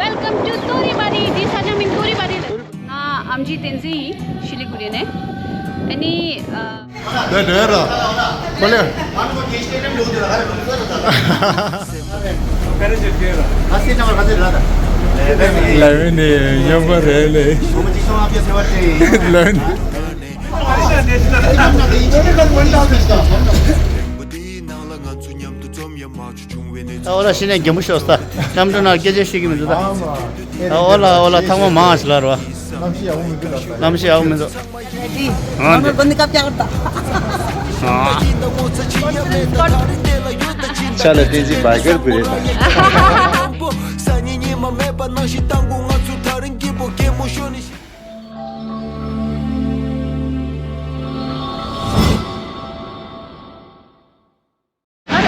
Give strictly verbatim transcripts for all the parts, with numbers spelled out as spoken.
Welcome to Toribari. འདི་ས་ཆ་མིང་Toribari ལ། ང་ཨམ་ཆི་བསྟན་འཛིན་ཡིན། ཤི་ལི་གུ་རི་ནས། ཨ་ནི་ཨ། འདི་འདྲ་ར། ཁོ་ལེ། ལ་ཝི་ནི་ཡོང་པ་རེད་ལེ། ལ་ཝི་ནི། ཨ་འོ་ལ་ཤི་ནས་རྒན་པོ་ཤོག་ས། གནམ་གྲུ་ནང་སྐད་ཆ་བཤད་ཀྱི་མི་འདུག་ད། ཨ་འོ་ལ་འོ་ལ་ཐང་མ་མང་ཞིག་ལ་རོ། གནམ་གཤིས་ཡག་པོ་མི་འདུག་ལ་ས། གནམ་གཤིས་ཡག་པོ་མི་འདུག་ཨ་འདི། ཆ་ལ་བསྟན་འཛིན་བྷའི་ཀར་བུ་རེད་ད།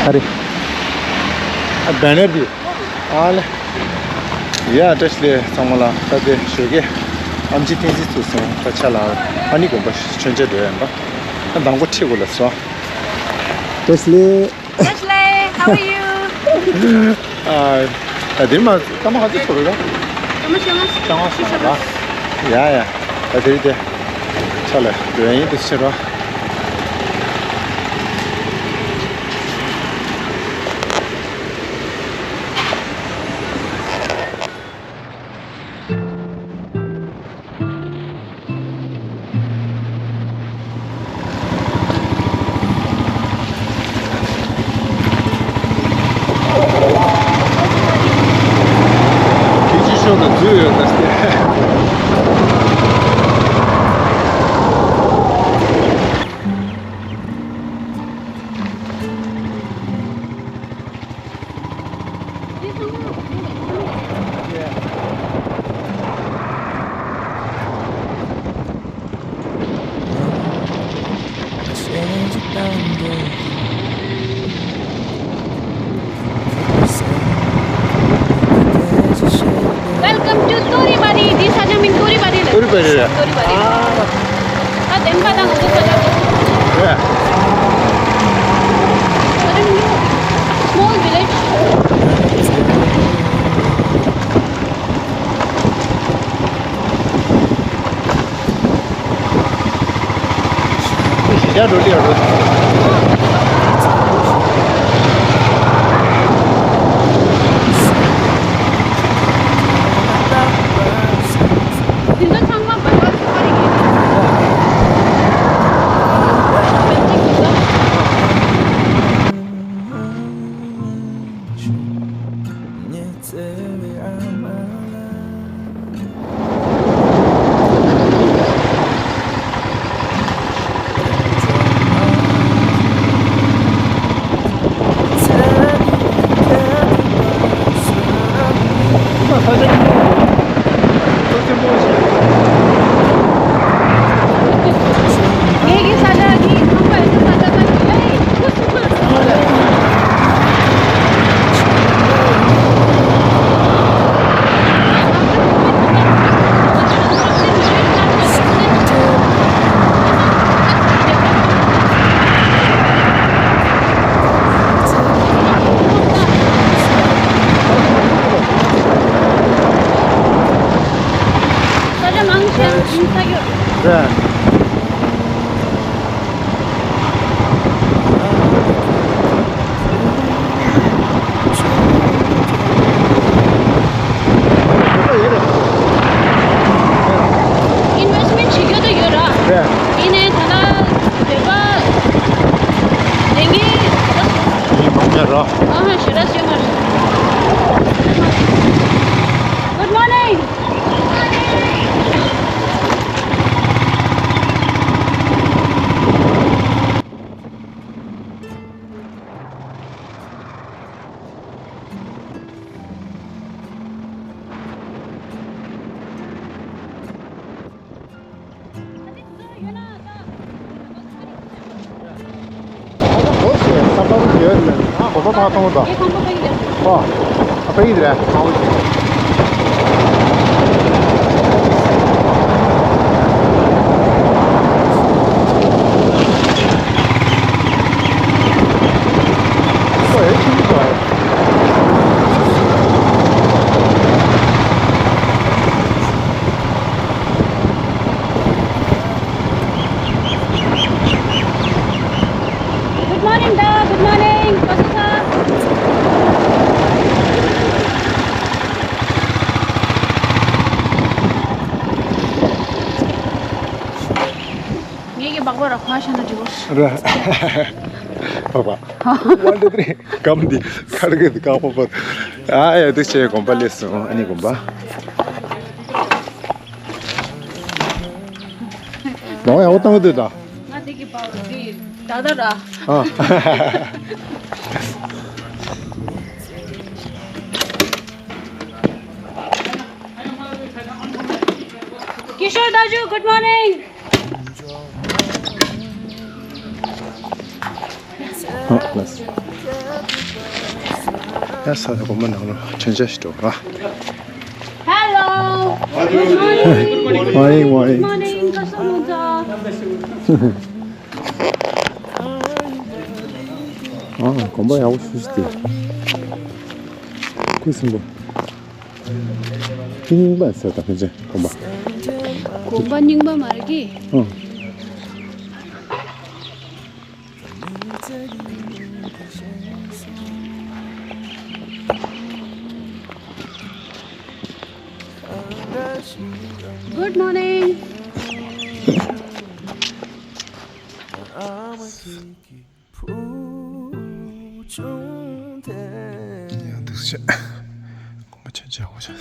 ཨ་རེ། ཨ་བེ་ནར་དེ། ཨ་ལེ། ཡ་བཀྲ་ཤིས་བདེ་ལེགས་ཚང་མ་ལ། ད་ལྟ་ཞོགས་ཀས་ཨམ་ཆི་བསྟན་འཛིན་ཚུར་སོང་། ད་ཆ་ལ་ཨ་ནི་དགོན་པ་མཆོད་མཇལ་འགྲོ་ཡ་ཡིན་པ། ཨ་མདང་དགོང་ཁྲིད་དགོས་ལ་སོང་། བཀྲ་ཤིས་བདེ་ལེགས། བཀྲ་ཤིས་བདེ་ལེགས། How are you? ཨ་ད་དེ་མ་སྐར་མ་ག་ཚོད་ཚོར་ར། སྐར་མ་བཅོ་ལྔ། བཅོ་ལྔ་ཚོར་ར། ཡ་ཡ། ད་དེ་རིང་དེ་ཆ་ལ་འགྲོ་ཡ་ཡིན། དེ་ཕྱིན་རོགས། ཁྱེད་ཀྱི་ཤོག་ཏུ་འཛུལ་ཡོད་ད་སྟེ། Welcome to Toribari. འདི་ས་ཆ་མིང་Toribari ལ། Toribari རེད། Toribari. ཨ་བདེན་པ་དང་འོ་ས་ཆ་དེ། རེད། Small village. ས་ཆ་མང་ཆེ་བ་ཞིང་ས་ཡོད། རེད། ཨིན་ཝེ་སི་མེན་ཊི་བྱེད་རྒྱུ་དེ་ཡོད་ར། རེད། ཡིན་ནའི་ད་ལྟ་བོད་པ་ལས་འགན་ད་ལྟ་སོང་། ཡིན་ནོ་མེད་ར། ཨ་ཧ་ཞེ་དྲག་ཤེས་མ་རེད། Good morning. ཨོ་ཤེ། ས་པ་རུ་ཡོད་ལ། ཨ་ཁོ་པ་ཕ་ཐོང་དང་། ཨོ། ཨ་ཕ་ཡིན་རེད། ཨོ་ཨེ་ཆི་ནི་ཀོ་ཨེ། པར་ཁ་ཤ་ན་འགྲིག་གོ། ར། པ་པ། ཝན་ཊུ་ཐི་རི། སྐམ་འདི་ཁར་གི་འདི་ཀ་པ་པར། ཨ་ཡ་འདི་ཆེ་དགོན་པ་ལས་སོང་ཨ་ནི་དགོན་པ། ལོང་ཡ་འོ་བཏང་གི་འདུག་ད། ང་འདི་གི་པར་འདི་ད་ད་ར། ཨ། Kishore दाजु, good morning. ཨ་ལགས། ཡ་ས་ད་གོང་མ་ནང་ལ་མཆོད་མཇལ་ཞིག་འགྲོ་ར། Hello. Good morning. Morning, morning. Good morning. ཁ་སང་ལོ་ཛ། ཨ་དགོན་པ་ཡག་པོ་ཞིག་ཞིག་འདུག་ཁུ་སིམ་པོ། དེ་རྙིང་པ་ཟེར་ད་ཕན་ཆད་དགོན་པ། དགོན་པ་རྙིང་པ་མ་རེད་ཀི། ཨང་། Good morning. ཡང་འདུག་ཤག་དགོན་པ་ཆ་ཆ་འོ་ཤག་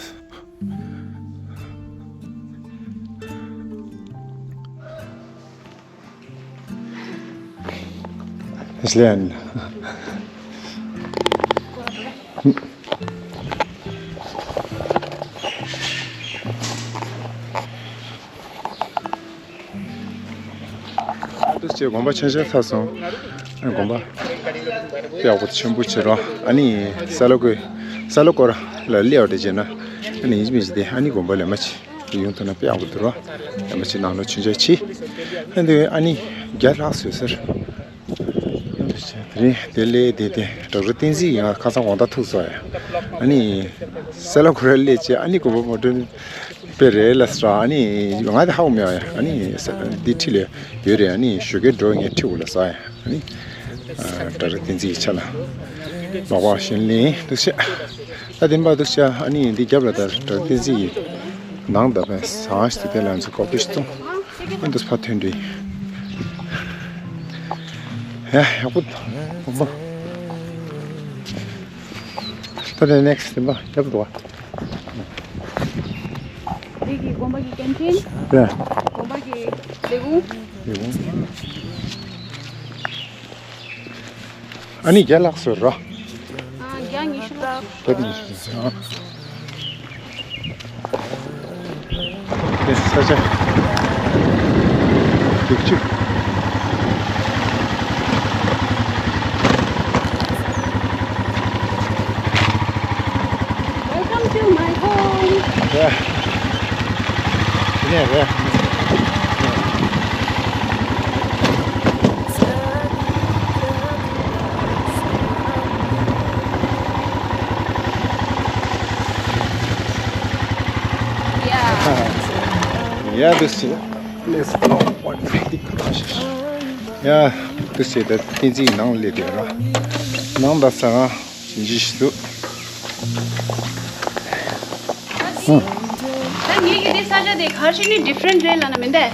ཨེ་ཤི་ལན། ཨ་འདུག་ཅེས་དགོན་པ་ཆེན་ཆེན་ཚར་སོང་། ཨ་དགོན་པ་ཡག་པོ་ཆེན་པོ་བྱེད་རོགས། ཨ་ནི་ས་ལ་ཀོ་ས་ལ་ཀོ་ར་ལ་སླེབས་པ་དེ་བྱས་ན་ཨ་ནི་ཡིན་གཅིག་མིན་གཅིག་དེ་ཨ་ནི་དགོན་པ་ལས་མ་ཆེ་ཡོང་ཐུབ་ན་དཔེ་ཡག་པོ་འདུག་རོགས། ལས་མ་ཆེ་ནང་ལོགས་མཆོད་མཇལ་ཆེ། ཨ་འདི་ཨ་ནི་རྒྱ་ལྷག་བཟོས་ཟེར། དེ་རིང་དེ་ལས་དེ་དེ་ཌོག་ཊར་བསྟན་འཛིན་ཡང་ཁ་སང་དགོང་དག་ཐུག་སོང་ཡ། ཨ་ནི་ས་ལ་ཁོ་ར་སླེབས་བྱས་ཨ་ནི་དགོན་པ་མོ་ཊ་དཔེ་རེད་ལ་ཟེར། ཨ་ནི་ང་དེ་ཧ་གོ་མེད་ཡ། ཨ་ནི་འདི་ཁྲིད་ལས་ཡོད་རེད། ཨ་ནི་ཞོགས་ཀས་འགྲོ་ངས་ཁྲིད་འོ་ལ་ཟེར་ཡ། ཨ་ནི་ཌོག་ཊར་བསྟན་འཛིན་ཡི་ཆ་ལ་ལོག་པ་ཞིག་ལེན་འདུག་ཤག་ད་དེ་འབའ་འདུག་ཤག་ཨ་ནི་འདི་རྒྱབ་ལ་ད་ཌོག་ཊར་བསྟན་འཛིན་ཡི་ནང་ད་བས་ཟ་ཞིག་དེ་ལ་ཚོ་ཀོ་པི་ཞིག་བཙོང་། ཨ་འདུག་ཕ་ཐོན་འདྲི། ཡ་ཡག་པོ་འདུག་ད་དེ་ནེག་སི་ཊི་དེ་འབའ་རྒྱབ་འདུག་བ། འདི་གི་དགོན་པ་གི་ཀེན་ཊིན། རེད། དགོན་པ་གི་ལས་ཁུངས། ལས་ཁུངས། ཨ་ནི་རྒྱ་ལགས་སུ་རོ། ཨ་རྒྱ་ཉི་ཤུ་ལགས། རྒྱ་ཉི་ཤུ་ལགས། ཨ། དེ་ས་ཆ། སྡིག་ཆུ། Welcome to my home. Yeah. ཡིན་ནའི་རེད། ཡ། ཡ་འདུག་སེ། Let's go. One fifty ཁ་ཐག་ཞིག་ཡ་འདུག་སེ་ད་བསྟན་འཛིན་ནང་སླེབས་དེ་ར། ནང་ད་ས་ར། ཞིབ་འཇུག་ཞིག་འདུག་ད་ངེད་ཀྱི་འདི་ས་ཆ་དེ་ག་རེ་ནི་ཌི་ཕ་རེན་ཊི་རེད་ལབ་ན་མིན་ཏེ།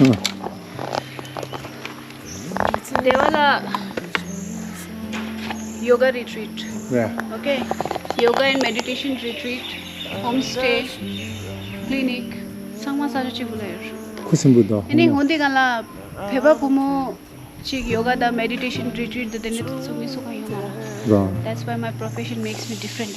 དེ་བ་ལ་ཡོ་ག་རི་ཊི་རིཊ། རེད། ཨོ་ཀེ། ཡོ་ག་ཨེན་མེ་ཌི་ཊེ་ཤན་རི་ཊི་རིཊ། ཧོམ་སི་ཊེ། ཀི་ལི་ནིག་ཚང་མ་ས་ཆ་གཅིག་པུ་ལ་ཡོད། ཁུ་སིམ་པོ་འདུག་ཨ་ནི་འོན་ཏེ་ག་ལ་བོད་པ་བུ་མོ་གཅིག་ཡོ་ག་དང་མེ་ཌི་ཊེ་ཤན་རི་ཊི་རིཊ་དང་དེ་འདྲ་ཚུགས་མི་ཚུགས་ག་ཡོད་མ་རེད། རང་། That's why my profession makes me different.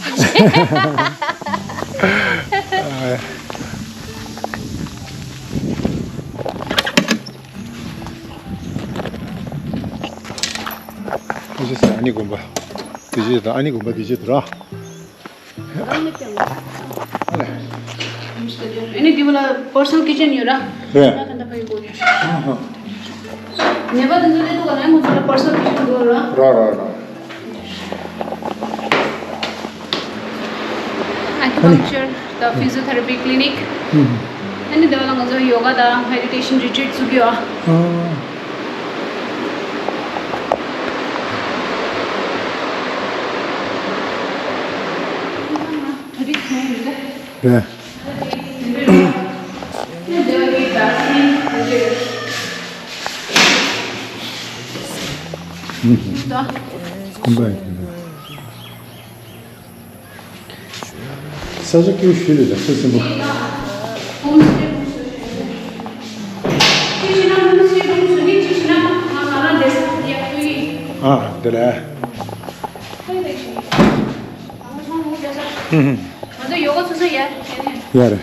ཨ་ནི་དགོན་པ། དེ་རྗེས་དང་ཨ་ནི་དགོན་པ་དེ་རྗེས་དང་ར། ཨ་ནི་དེ་བ་ལ་པར་སོ་ནལ་ཀི་ཅན་ཡོད་ར། རེད། ད་ད་ཕ་ཡི་གོ་ཡོད། ནད་པ་དེ་ཚོ་སླེབས་དུས་ག་ལ་ང་ཚོ་ལ་པར་སོ་ནལ་ཀི་ཅན་ཡོད་ར། ར་ར་ར། Acupuncture དང་ཕི་ཟི་ཡོ་ཐེ་ར་པི་ཀི་ལི་ནིག་ཨ་ནི་དེ་བ་ལ་ང་ཚོ་ཡོ་ག་དང་མེ་ཌི་ཊེ་ཤན་རི་ཊི་རིཊ་ཚུགས་ཀྱི་ཡོད། ཨ། རེད། ད། ཁོམ་པ་ཡིན། ས་ཆ་སྐྱིད་པོ་ཞིག་རེད་ད། ཚོད་ཚིམ་པོ། ཨ། དེ་ལ། ཧུམ་ཧུམ། ང་ཚོ་ཡོ་ག་ཚུགས་ས་ཡ། ཡ་རེད།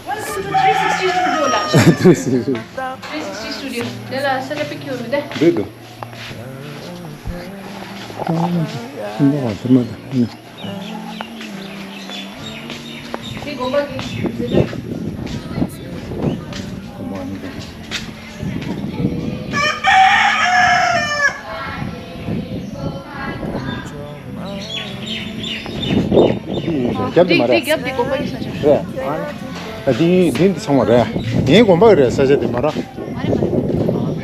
Welcome to three sixty Studio ལ། three sixty Studio། དེ་ལ་ས་ཆ་པིག་ཁྱོད་མི་འདུག་འདུག་འདུག་ཨ། ཁྱིམ་པ་བ་དེ་མ་དང་། དེ་དགོན་པ་གི་ཟེར་ན། དགོན་པ་ནི་དང་། རྒྱབ་དེ་མ་རེད། རྒྱབ་དེ་དགོན་པ་གི་ས་ཆ་རེད། ཨ་དེ་དེ་འདི་ཚང་མ་རེད། ངའི་དགོན་པ་གི་རེད། ས་ཆ་དེ་མ་རེད། མ་རེད་མ་རེད།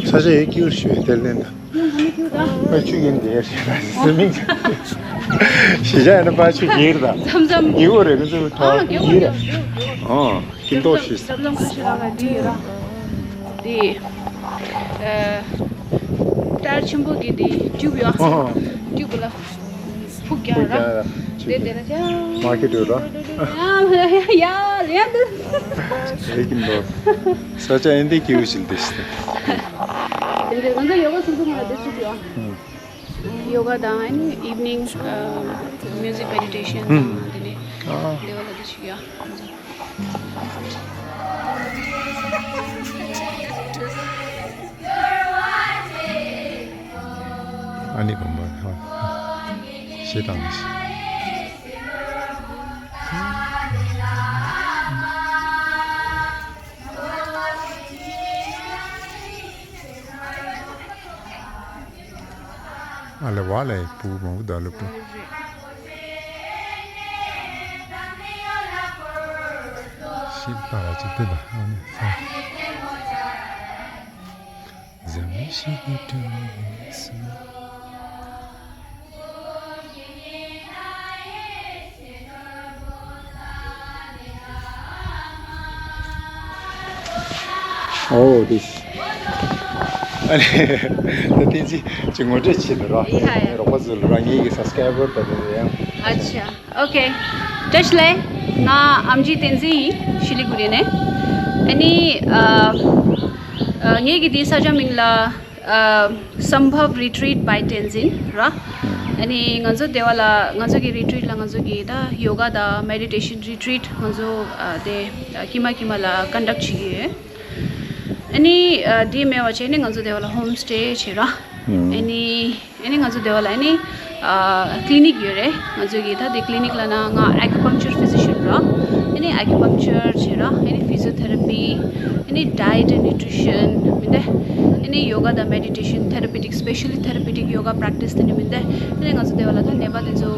ས་ཆ་ཡོད་ཀྱི་ཞུ་དེ་ལེན་ད། ཨ་ཆུ་ཡིན་དེ་ཞེས་པ་སེམས་མིང་། ཞེས་བྱ་ཡིན་པ་ཆུ་ཡིར་ད། མཚམས་མཚམས། ཡིག་འོ་རེ་གི་ཚུལ་ཨ་ཐོག་རྒྱག་ཡིར། རྒྱག་རྒྱག་ཨ་ཁྱིམ་ཐོག་ཞེས། མཚམས་མཚམས་ཁ་ཤས་ལ་འདི་ཡོད་ར། འདི། ཨ། སྟར་ཆེན་པོ་གི་འདི་ཅུབ་ཡོད། ཨ། ཅུབ་ལ། ཕུག་རྒྱག་ར། ཕུག་རྒྱག་ར། དེ་དེ་ལ་ཡ། མ་ཁེ་འགྲོ་ར། ཡ་ཡ་ཡ་ཡ་འདི། ལེགས་ཀྱི་འདུག་ས་ཆ་ཨེ་འདི་སྐྱིད་པོ་ཞིག་འདི་ཞིག་དེ་འདྲ་ང་ཚོ་ཡོ་ག་སོང་ཙང་ང་འདི་ཚུགས་ཡོད། ཡོ་ག་དང་ཨ་ནི་ཨིབ་ནིང་ཨ་མིའུ་ཟིག་མེ་ཌི་ཊེ་ཤན་དང་དེ་ནས་ཨ་འདི་བ་ལ་འདི་ཞིག་ཡོད། ཨ་ནི་གོམ་པ་ཧ་ཞེ་དང་ཞེ། ཨ་ལེ་བ་ལེ་པུ་མང་པོ་ད་ལུ་པུ། ཤིག་ད་ལ་ཅིག་དེ་ད་ཨ་ནི་ས། ཟ་མི་ཤེས་ཀྱི་དྲི་བ་ཡིན་སྲིད། ཨོ་དེ། ཨ་ལེ། ད་བསྟན་འཛིན་གྱི་ངོ་སྤྲོད་བྱེད་དུ་རོགས། ཡ་ཡ། རོགས་པ་ཚོ་ལ་རང་ཉིད་ཀྱི་སབ་སི་ཀ་རའི་བར་དང་དེ་ཡང་། ཨ་ཆ། ཨོ་ཁེ། བཀྲ་ཤིས་བདེ་ལེགས། ང་ཨེམ་ཇི་བསྟན་འཛིན་ཡིན། ཤི་ལི་གུ་རི་ནས། ཨ་ནི་ཨ་ཨ་ངེད་ཀྱི་དེའི་ས་ཆ་མིང་ལ་ཨ་Sambhav Retreat by Tenzin ར། ཨ་ནི་ང་ཚོ་དེ་བ་ལ་ང་ཚོ་གི་རི་ཊི་རིཊ་ལ་ང་ཚོ་གི་ད་ཡོ་ག་དང་མེ་ཌི་ཊེ་ཤན་རི་ཊི་རིཊ་ང་ཚོ་ཨ་དེ་ཨ་ཀྱི་མ་ཀྱི་མ་ལ་ཀོན་ཌག་བྱེད་ཀྱི་ཡོད། ཨ་ནི་ཨ་དེ་མེད་པ་བྱས་ནས་ང་ཚོ་དེ་བ་ལ་ཧོམ་སི་ཊེ་བྱེད་ར། ཨ་ནི། ཨ་ནི་ང་ཚོ་དེ་བ་ལ་ཨ་ནི་ཨ་ཀི་ལི་ནིག་ཡོད་རེད། ང་ཚོ་གི་ད་དེ་ཀི་ལི་ནིག་ལ་ན་ང་ཨ་ཀུ་པང་ཅར་ཕི་ཛི་ཤན་ར། ཨ་ནི་ཨ་ཀུ་པང་ཅར་བྱེད་ར། ཨ་ནི་ཕི་ཛི་ཡོ་ཐེ་ར་པི། ཨ་ནི་ཌའེ་ཊི་ཨེན་ཌ་ནིའུ་ཊི་ཤན་མིན་ཏེ། ཨ་ནི་ཡོ་ག་དང་མེ་ཌི་ཊེ་ཤན། ཐེ་ར་པི་ཊིག་སི་པེ་ཤ་ལི་ཐེ་ར་པི་ཊིག་ཡོ་ག་པྲེག་ཊི་སི་དེ་འདྲ་མིན་ཏེ། ཨ་ནི་ང་ཚོ་དེ་བ་ལ་ད་ནད་པ་དེ་ཚོ་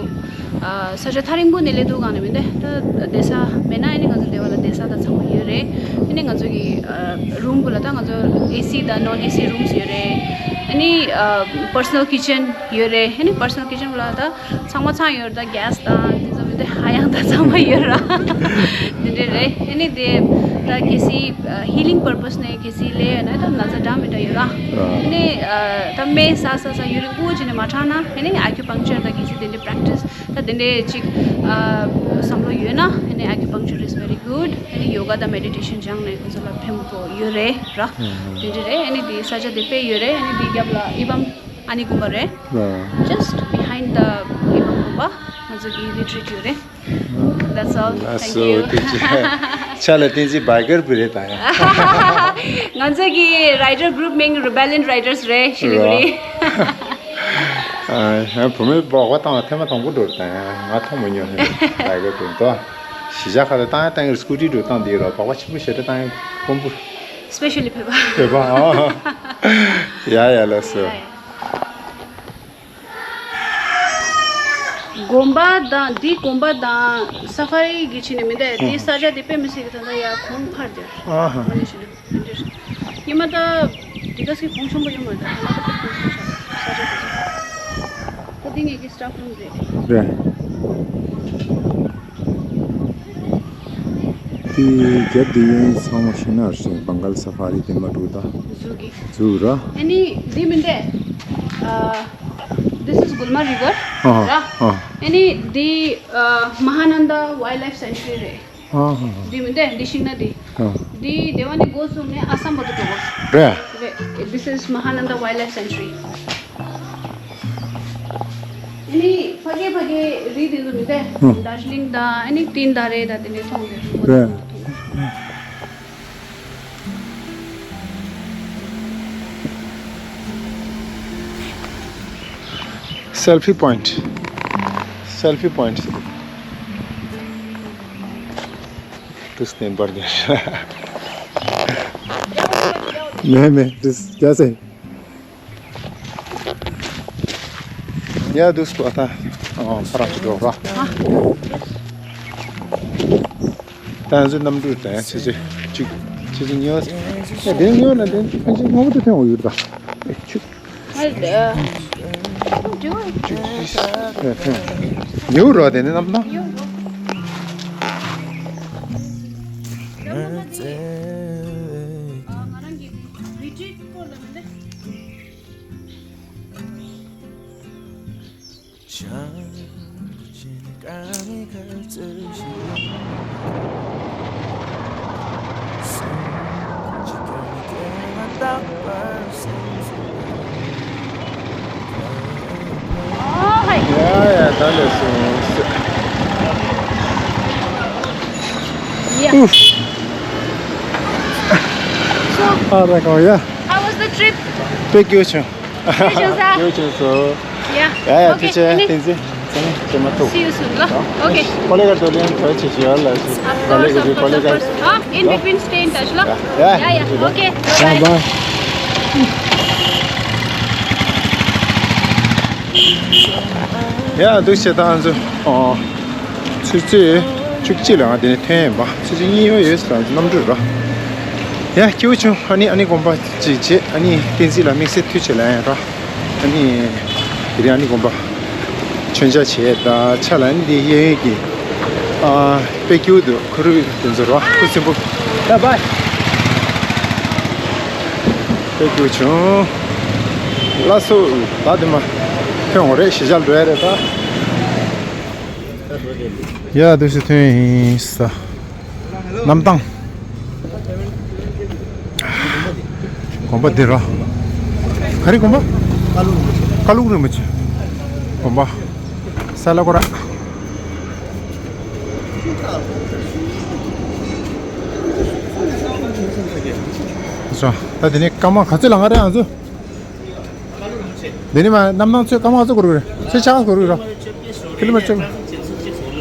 ཨ་ས་ཆ་ཐག་རིང་པོ་ནས་སླེབས་འདུག་གང་ནས་མིན་ཏེ། ད་བསྡད་ས་མེད་ན་ཨ་ནི་ང་ཚོ་དེ་བ་ལ་བསྡད་ས་ད་ཚང་མ་ཡོད་རེད། ཨ་ནི་ང་ཚོ་གི་ཨ་རུམ་བུ་ལ་ད་ང་ཚོ་ཨེ་སི་དང་ནོན་ཨེ་སི་རུམ་སི་ཡོད་རེད། ཨ་ནི་ཨ་པར་སོ་ནལ་ཀི་ཅན་ཡོད་རེད། ཨ་ནི་པར་སོ་ནལ་ཀི་ཅན་ལ་ད་ཚང་མ་ཚང་ཡོད་རེད། ད་གེ་སི་དང་དེ་ཚོ་མི་འདུག་ཧ་ཡང་ད་ཚང་མ་ཡོད་ར། དེ་འདྲ་རེད། ཨ་ནི་དེ་ད་གལ་སྲིད་ཧི་ལིང་པར་པ་སི་ནས་གལ་སྲིད་སླེབས་ཡོད་ན་ད་ན་ཚ་འདྲ་མི་འདྲ་ཡོད་ར། ཨ་ནི་ཨ་ད་སྨན་ཟ་ཟ་ཟ་ཡུན་རིང་པོ་བྱས་ནས་མ་དྲག་ན་ཨ་ནི་ཨ་ཀུ་པང་ཅར་ད་གལ་སྲིད་དེ་འདྲ་པྲེག་ཊི་སི་ད་དེ་འདྲའི་ཅིག་ཨ་བསམ་བློ་ཡོད་ན་ཨ་ནི་ཨ་ཀུ་པང་ཅར་is very good། ཨ་ནི་ཡོ་ག་དང་མེ་ཌི་ཊེ་ཤན་སྦྱངས་ནས་ཁོ་ཚོ་ལ་ཕན་པོ་ཡོད་རེད་ར། དེ་འདྲ་རེད། ཨ་ནི་དེ་ས་ཆ་དེ་དཔེ་ཡོད་རེད། ཨ་ནི་དེ་རྒྱབ་ལ་ཨི་བམ་ཨ་ནི་དགོན་པ་རེད། Just behind the ཨི་བམ་དགོན་པ་ང་ཚོ་གི་རི་ཊི་རིཊ་ཡོད་རེད། That's all. Thank you. ལགས་སོ། ཐུགས་རྗེ་ཆེ། ལ་བསྟན་འཛིན་བྷའི་ཀར་བུ་རེད་ད་ཡ། ང་ཚོ་གི་རའི་ཊར་གུ་རུབ་མིང་Rebellion Riders རེད། ཤི་ལི་གུ་རི། ཨ་བུ་མོའི་སྦག་སྦག་བཏང་བ་ཐེངས་མ་དང་པོ་འགྲོ་ད་ཡ། ང་མཐོང་མ་མྱོང་ཧེ་བྷའི་ཀར་བུ་འདུག་གཞིས་ཆགས་ཁག་ལ་བཏང་ཡ་བཏང་ཡ་སྐུ་ཊི་རི་འགྲོ་བཏང་དེ་ཡོད་ར། སྦག་སྦག་ཆེན་པོ་ཞེ་དྲག་བཏང་ཡ་དཀོན་པོ། སི་པེ་ཤ་ལི་བོད་པ། བོད་པ་ཨ། ཡ་ཡ་ལགས་སོ། ཡ་ཡ། དགོན་པ་དང་འདི་དགོན་པ་དང་ས་ཧྥ་རི་གི་ཕྱི་ནས་མི་འདུག་དེ་ས་ཆ་དེ་དཔེ་མི་སྲིད་གི་ད་ལྟ་ཡ་གོང་འཕར་དེ། ཨ་ཧ། ཨ་ནི་ཞིག་འདུག་འདིར། ཉི་མ་ད་འདི་ག་སི་གོང་ཆེན་པོ་ཡོད་མ་རེད། ད་ལྟ་དཔེ་གོང་ཆེན་པོ་ས་ཆ་དེ་ཚོ། ད་འདི་ངེད་ཀྱི་སི་ཊཕ་རུམ་རེད། རེད། དེ་རྒྱབ་དེ་ཡིན་ཚང་མ་ཤི་ན་རེད། བང་གལ་ས་ཕ་རི་དེ་མ་འགྲོ་ད། ཟུག་གི་ཟུག་ར། ཨ་ནི་འདི་མིན་ཏེ། ཨ། This is Gulmarg River. ཨ་ར། ཨ། ཨ་ནི་འདི་ཨ་Mahananda Wildlife Sanctuary རེད། ཨ་ཧ་ཧ། འདི་མིན་ཏེ། འདི་ཤིང་ན་འདི། ཨ། འདི་སྡེ་བ་ནས་འགོ་བཟུང་ནས་ཨ་སམ་བར་དུ་འགྲོ་དགོས། རེད། རེད། This is Mahananda Wildlife Sanctuary. ཨ་ནི་ཕ་གི་ཕ་གི་རི་དེ་ཚོ་མིན་ཏེ། ཨ། དར་ཇི་ལིང་དང་ཨ་ནི་ཏིན་ད་རེ་དང་དེ་འདྲའི་མཐོང་དེ། རེད། Selfie point. Selfie point. This name bar. नहीं, नहीं, this क्या सही? या दुस को आता। ཨོ། ཕར་རང་ཚོ་འགྲོ་ར། ད་ང་ཚོ་གནམ་གྲུ་དང་ཆེ་ཆེ་གཅིག་ཆེ་ཆེ་ཉོ། ཨེ་དེ་ཉོ་ན་དེ་ཕན་ཆད་སྔོན་པོ་དེ་ཐོན་འོ་ཡོད་ད། ཨེ་ཆུ། ཨེ་ཨེ་ཉོ་ར་དེ་ནས་གནམ་ཐང་། ཡ་ཡ་ད་ལས་སོང་། Yeah. Oof. So, ཨ་ར་གོ་ཡ། How was the trip? དཔེ་སྐྱིད་བྱུང་། སྐྱིད་བྱུང་ས། སྐྱིད་བྱུང་སོ། Yeah. ཡ་ཡ། Okay, ཐུགས་རྗེ་ཆེ། ཨ་ནི། བསྟན་འཛིན་ཚང་མ་ཚང་མ་ཐུག See you soon ལ། Okay. ཀོ་ལེ་གར་དོ་ལེན་ཐོ་ཆེ་ཆེ་ཡོད་ལ། Of course, of course, of course. ཨ། In between stay in touch ལ། Yeah. Yeah, yeah. Okay. Bye. Bye. ཡ་འདུག་བྱས་ད་ང་ཚོ། ཨོ། ཆུ་ཚོད་བཅུ་གཅིག་ལ་ང་དེ་ནས་ཐོན་ཡིན་པ། ཆུ་ཚོད་གཉིས་ཡོད་ཡོད་ཟེར་ལ་གནམ་གྲུ་ར། ཡ་སྐྱིད་པོ་བྱུང་། ཨ་ནི་ཨ་ནི་དགོན་པ་ཅིག་བྱས། ཨ་ནི་བསྟན་འཛིན་ལ་དམིགས་བསལ་ཐུགས་རྗེ་ཆེ་ལབ་ཡིན་ར། ཨ་ནི་དེ་རིང་ཨ་ནི་དགོན་པ་མཆོད་མཇལ་བྱས་ད་ཆ་ལ། ཨ་ནི་དེ་གཡས་གཡོན་གྱི་ཨ་དཔེ་སྐྱིད་པོ་འདུག་ཁོར་ཡུག་དེ་ཚོ་ར། ཁུ་སིམ་པོ། ཡ་བཱའི། དཔེ་སྐྱིད་པོ་བྱུང་། ལགས་སོ། ད་དེ་མ་ཐོན་འོང་རེད། གཞིས་ཆགས་འགྲོ་ཡ་རེད་ད། ཡ་འདུག་སེ་ཐོན་ཡིན་ས། གནམ་ཐང་། དགོན་པ་འདི་ར། ག་རེ་དགོན་པ། ཀ་ལུག་རིན་པོ་ཆེ། དགོན་པ། ས་ལ་ཀོ་ར། ས། ད་དེ་ནས་སྐར་མ་ག་ཚོད་ལ་ང་རེ་ང་ཚོ། འདི་ནི་མ་གནམ་ཐང་ཚོད་སྐར་མ་ཚོད་འགོར་གི་རེད། ཚོད་ཆ་འགོར་གི་ར། ཀི་ལོ་མི་ཊར་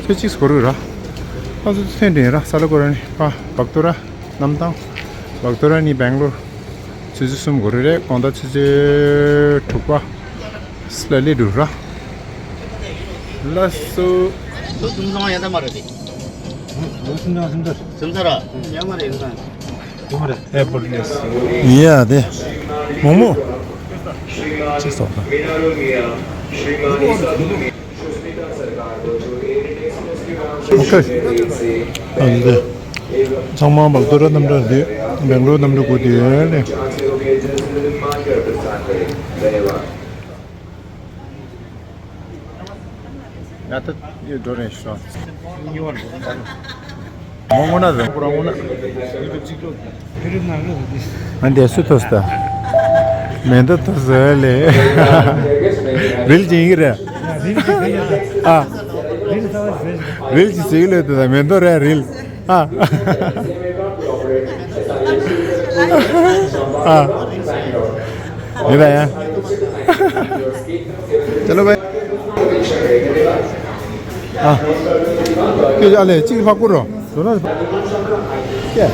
ཚོད་གཅིག་འགོར་གི་ར། ཨ་ཚོད་ཚོད་འདྲེན་ར། ས་ལ་ཀོ་ར་ནི་ཨ་བག་ཏོ་ར། གནམ་ཐང་། བག་ཏོ་ར་ནི་སྦེང་ལོར་ཆུ་ཚོད་གསུམ་འགོར་གི་རེད། དགོང་དག་ཆུ་ཚོད་དྲུག་པ་ལ་སླེབས་འགྲོ་ར། ལགས་སོ། ལོ་གསུམ་ཚང་ཡང་ད་མ་རེད་དེ། ལོ་གསུམ་ཚང་གསུམ་ཚར། གསུམ་ཚར་ར། ཡང་མ་རེད་ཡང་ཚང་། ཡ་དེ། མོག་མོག་ཅིག་སོགས་དང་། ཨོ་ཁེ། ཨ་འདི། ཚང་མ་བག་ཏོ་ར་གནམ་གྲུ་འདི། སྦེང་ལོར་གནམ་གྲུ་སྒུག་བསྡད་ཡོད་ལེ། ང་ད་ཡོད་འགྲོ་རན་ཤོག་ངོ་ངོ་ན་རེད། ཁོ་རང་ངོ་ན། ཨ་འདི་སུ་ཐོས་ད། མེ་མདའ་ཐོས་ཟེར་ལེ། རིལ་ཅིག་ཡིན་གྱི་རེད། ཨ། རིལ་ཅིག་ཟེར་གྱི་ལེ་ད་མེ་མདའ་རེད་རིལ། ཨ། ཨ། ཡིན་ད་ཡ། चलो भाई। ཨ། ཁྱོད་ཨ་ལེ་གཅིག་ཕ་བསྐུར་རོ། ཟོ་ན། ཀྱེ།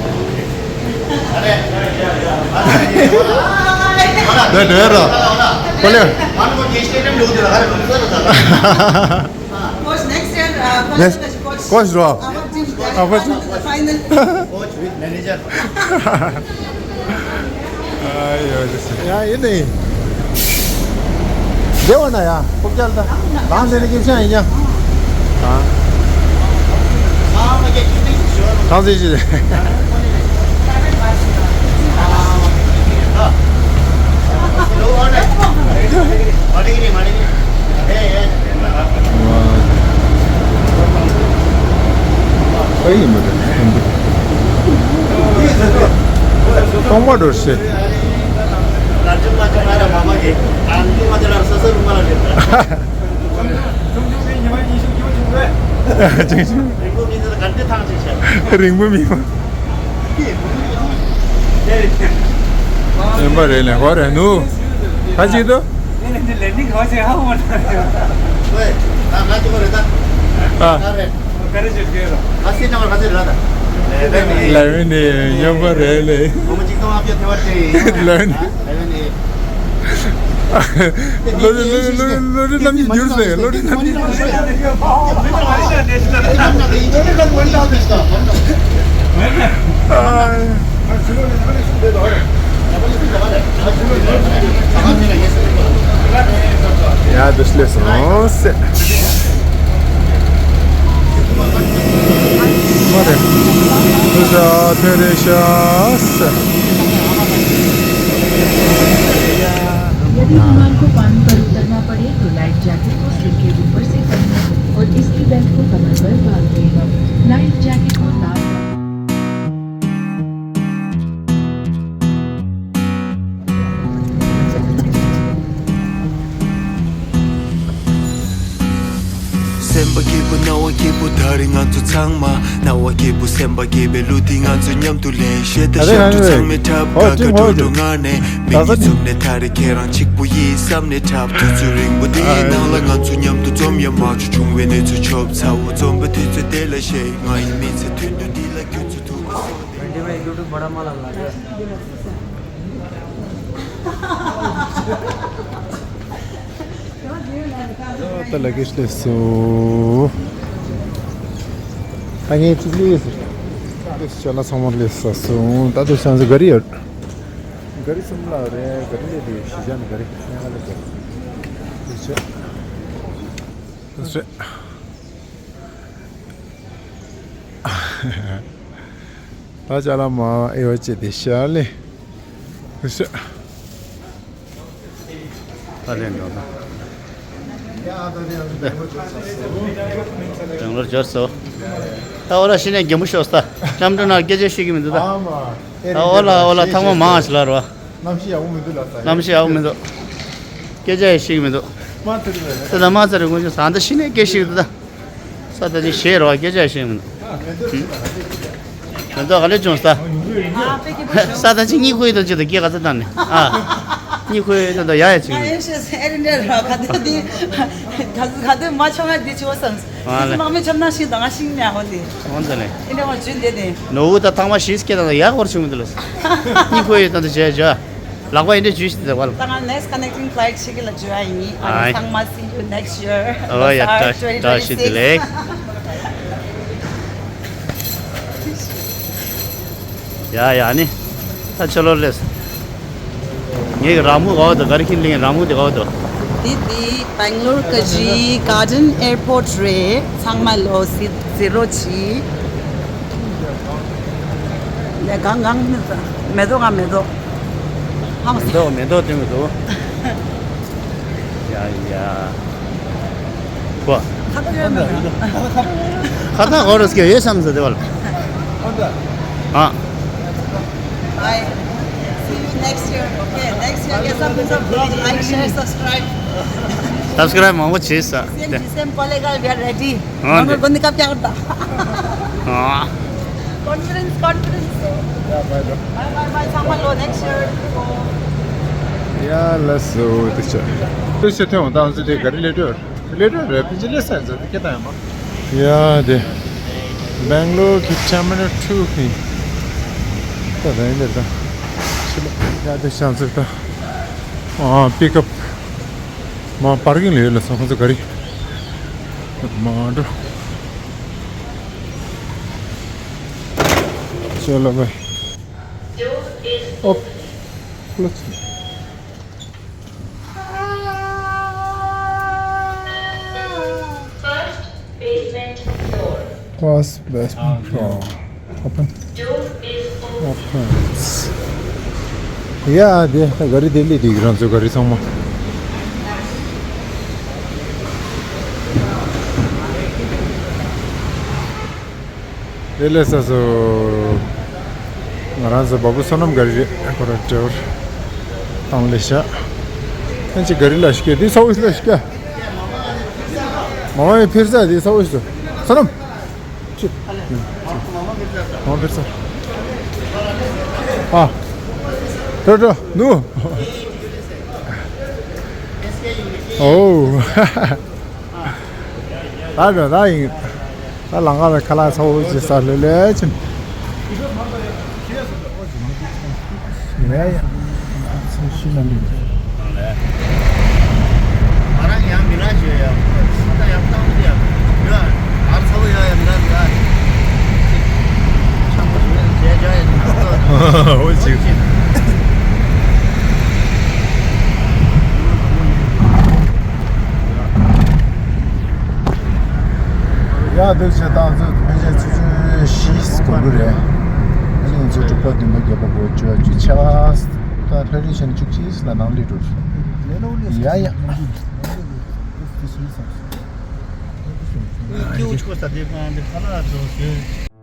ད་འགྲོ་ཡ་རོ། ཀོ་ལེ། Coach, next year, uh, next coach, coach རོ། our team, ཨ་ཕ་ཅི། Final. Coach with manager. ཨ་ཡོ་ཡོ་ཡ་ཡིན་ནི། དེ་བ་ན་ཡ་ཕོག་རྒྱལ་ད། ལང་དེ་ནི་སྐྱིད་ཤང་ཡིན་ཡ། ཐང་ཚེ་ཞིག་ཨ་ཡིན་མ་རེད། སྟོང་པ་འགྲོ་ཤེས། རིང་པོ་མིན་པ། ཡིན་པ་རེད་ལེ་གོ་རེད་ནུ། ཁ་ཅིག་ཏུ། ཨ། ལ་མི་ནི་ཡིན་པ་རེད་ལེ། ལ་ནི། ལོ་རེ་ལོ་རེ་ལོ་རེ་རྣམ་གཉིས་འགྱུར་ཟེར། ལོ་རེ་རྣམ་གཉིས་འགྱུར་ཟེར། ཡ་འདི་སླེབས་སོང་ཟེར། མ་རེད། དུ་ཤ་ཐེ་རེ་ཤ་ཟེར། यदि विमान को पानी पर उतरना पड़े तो लाइफ जैकेट को सिर के ऊपर से पहनें और इसकी बेल्ट को कमर पर बांध लें। लाइफ जैकेट को तार སེམས་པ་སྐྱིད་པོ་སྣང་བ་སྐྱིད་པོ་ད་རེས་ང་ཚོ་ཚང་མ། སྣང་བ་སྐྱིད་པོ་སེམས་པ་སྐྱིད་པའི་གླུ་འདི་ང་ཚོ་མཉམ་དུ་ལེན། ཞེ་ད་ཞབས་བྲོ་ཚང་མས་འཁྲབ། ཀ་ཀ་ཀྲོ་ཀྲོ་ངག་ནས་མིག་གཉིས་བཙུམ་ནས་ད་རེས་ཁྱེད་རང་གཅིག་པུ་ཡིན་བསམ་ནས་འཁྲབ། དུས་ཚོད་རིང་པོ་འདིའི་ནང་ལ་ང་ཚོ་མཉམ་དུ་འཛོམས་ཡ་མ་བྱུང་། བྱུང་བའི་གནས་ཚུལ་ཆོབ་ཚ་བོ་འཛོམས་པའི་དུས་ཚོད་དེ་ལ་ཞེས། ང་ཡི་མི་ཚེ་དུས་འདུག་འདི་ལ་ཁྱོད་ཚོ་ཐུག་པ་སོང་སྟེ། ད་ལ་གེ་སླེབས་སོང་། ད་ངས་ཅིག་སླེབས་སོང་། སླེབས་སོང་། ལ་ཚང་མ་སླེབས་ཚར་སོང་། ད་དུང་ཤང་ཚ་ག་རི་ཡོད། ག་རི་གསུམ་ལ་རེད། ག་རི་ལས་དེ་གཞིས་ཆགས་ནས་ག་རི་ཉལ་ཁ་ལ་ག་རི་སླེབས་བྱས། ད་སེ། ད་ཅ་ལག་མ་ཨེ་བ་ཅེ་དེ་ཤ་ལེ། ད་སེ། ད་ལན་འགྲོ་ན། དྲང་ལོར་འབྱོར་སོ། ད་འོ་ལ་ཤི་ནས་རྒན་པོ་ཤོག་ས། ལྕམ་དྲུང་ན་སྐད་ཆ་ཤོད་ཀྱི་མི་འདུག་ད། ད་འོ་ལ་འོ་ལ་ཐང་མ་མང་ཞིག་ལ་རོ། གནམ་གཤིས་ཡག་པོ་མི་འདུག་ལ་ས། གནམ་གཤིས་ཡག་པོ་མི་འདུག་སྐད་ཆ་ཡང་ཤེས་ཀྱི་མི་འདུག་མ་ཚ་རེད་པས། ད་ད་མ་ཚ་རེད་དགོངས་ཞུ། ད་ད་ཤི་ནས་སྐད་ཤེས་ཀྱི་འདུག་ད། ས་ད་ཅིག་ཤེས་རོགས། སྐད་ཆ་ཤེས་མི་འདུག་མེ་ཏོག་ག་ལེ་བྱུང་ས། ས་ད་ཅིག་གཉིད་ཁུག་ཡོད་དང་ཅིག་ད་སྐད་ག་ཚ་བཏང་ནས་ཨ། གཉིད་ཁུག་ཡོད་དང་ད་ཡ་ཡ་ཅིག་ཡིན། ཨེ་ཤེས་ཨེ་རི་འདྲ་ར་ག་དུས་འདི་ག་དུས་མ་ཆོག་ང་འདི་ཆོག་བསམ། ཨ་ལེ། མང་མི་ཆོག་ན་ཤིང་དང་ང་ཤིང་ཉ་ཧོ་ལི། འོན་ཏེ་ལེ། ཨེ་འདྲ་བ་ཇུན་དེ་དེ། ནོ་བུ་ད་ཐང་མ་ཤིས་སྐད་དང་ཡ་ཧོར་བྱུང་མི་འདུག་ལ། གཉིད་ཁུག་ཡོད་དང་ད་བྱས་བྱས། ལག་པ་ཡིན་འདྲ་ཇུས་ཤིག་དེ་བ་ལ། ད་ང་next connecting flight ཞིག་ལ་འཇུ་ཡ་ཡིན། ཨ་ནི་ཚང་མ་see you next year. ཨོ་ཡ་བཀྲ་ཤིས་བཀྲ་ཤིས་བདེ་ལེགས། ཡ་ཡ་ནི། ད་ཆོ་ལོ་ལེས། ངའི་ར་མོ་ག་བ་དུ་ག་རི་ཁིན་ལིང་ར་མོ་དེ་ག་བ་དུ། དེ་དེ་Bangalore ག་ཇི་Garden Airport རེད། ཚང་མ་ལོ་སི་ཟི་རོ་ཆི། ལས་གང་གང་མི་ཟ། མེ་ཏོག་ག་མེ་ཏོག་མེ་ཏོག་མེ་ཏོག་སྟོན་གི་འདུག་ཡ་ཡ། བ། ཁ་ཏ་ཡོད་ན། ཁ་ཏ་གོ་རོ་སྐྱོ་ཡོད་བསམ་ཟེར་དེ་བ་ལ། ཨ། Bye. See you next year. Okay, next year get some pizza vlog, like, share, subscribe. Subscribe མང་པོ་བྱེད་ས། Same, same, Polegal, we are ready. ཨ་ནི། མང་པོ་ཀ་ཀྱག་ད། ཨ། Confidence, confidence. Yeah, bye, bro. Bye, bye, bye. ཚང་མ་ལོ་next year. ཡ་ལ་སོ་དེ་ཆ། དེ་ཆ་ཐོན་འོང་དང་ཟེར་དེ་ག་རི་ལེ་ཏོ། ལེ་ཏོ་རེད། ཕིན་ཅི་ལེ་སན་ཟེར་དེ་སྐད་དང་ཡང་མ། ཡ་དེ། Bangalore གི་terminal two གི། ད་རེད་འདིར་ད། ཕྱི་ལ་ཡ་དེ་ཤང་ཟེར་ད། ཨ་པིག་ཨབ། མ་པར་ཀིང་ལ་ཡོད་ལ་སོང་ཁོང་ཚོ་ག་རི། མ་འགྲོ། ཅོ་ལོ་བའི། ཨོ། ལོ་ཆི། First basement. First basement floor. Open. Open. ཡ་དེ་ག་རི་དེ་ལས་དེ་རང་ཚོའི་ག་རི་ཚང་མ། དེ་ལས་ས་སོ། ང་རང་ཚོ་བ་བུ་བསོད་ནམས་ག་རི་རེད། ཁོ་ར་ཌ་རའི་བར་བཏང་ལས་ཤག་ཨ་ཅི་ག་རི་ལ་ཤི་ཀ་དེ་ས་འོག་ལ་ཤི་ཀ་མ་མ་ཡི་ཕེར་ས་དེ་ས་འོག་སོ། བསོད་ནམས། ཅི། མ་མ་ཕེར་ས། ཨ། ཏྲ་ཏྲ་ནུ། ཨོ། ད་འགྲོ་ད་ཡིན། ད་ལང་ཀ་ལ་ཁ་ལག་ཚ་བོ་ཅིག་ཟ་ལེ་ལེ་ཕྱིན། ཡ་ཡ། ཚ་ཤི་ན་མི། ང་རང་ཡང་མི་ར་ཞོ་ཡ། ས་ད་ཡང་བཏང་ཡ། ཡ། ཨར་ཚ་བོ་ཡ་ཡ་མི་ར་མི་ར། ཆང་བོ་ཞོ་ཡ་ཇེ་ཇ་ཡ། འོ་ཅིག་ཡ་འདུག་ཆེ་ད་ཚོ་ཕལ་ཆེར་ཆུ་ཚོད་བཞི་འགོར་གི་རེད། ཨ་ནི་ང་ཚོ་དྲུག་པ་བདུན་པ་བརྒྱད་པ་དགུ་བཅུ་བཅུ་ཆ་ད་ལྷ་རི་ཆེན་བཅུ་གཅིག་ལ་ནང་ལི་འགྲོ། ཡ་ཡ། ཀེའུ་ཆོ་ས་དེ་གང་དེ་ཁ་ལག་ཚོ་ཞོ།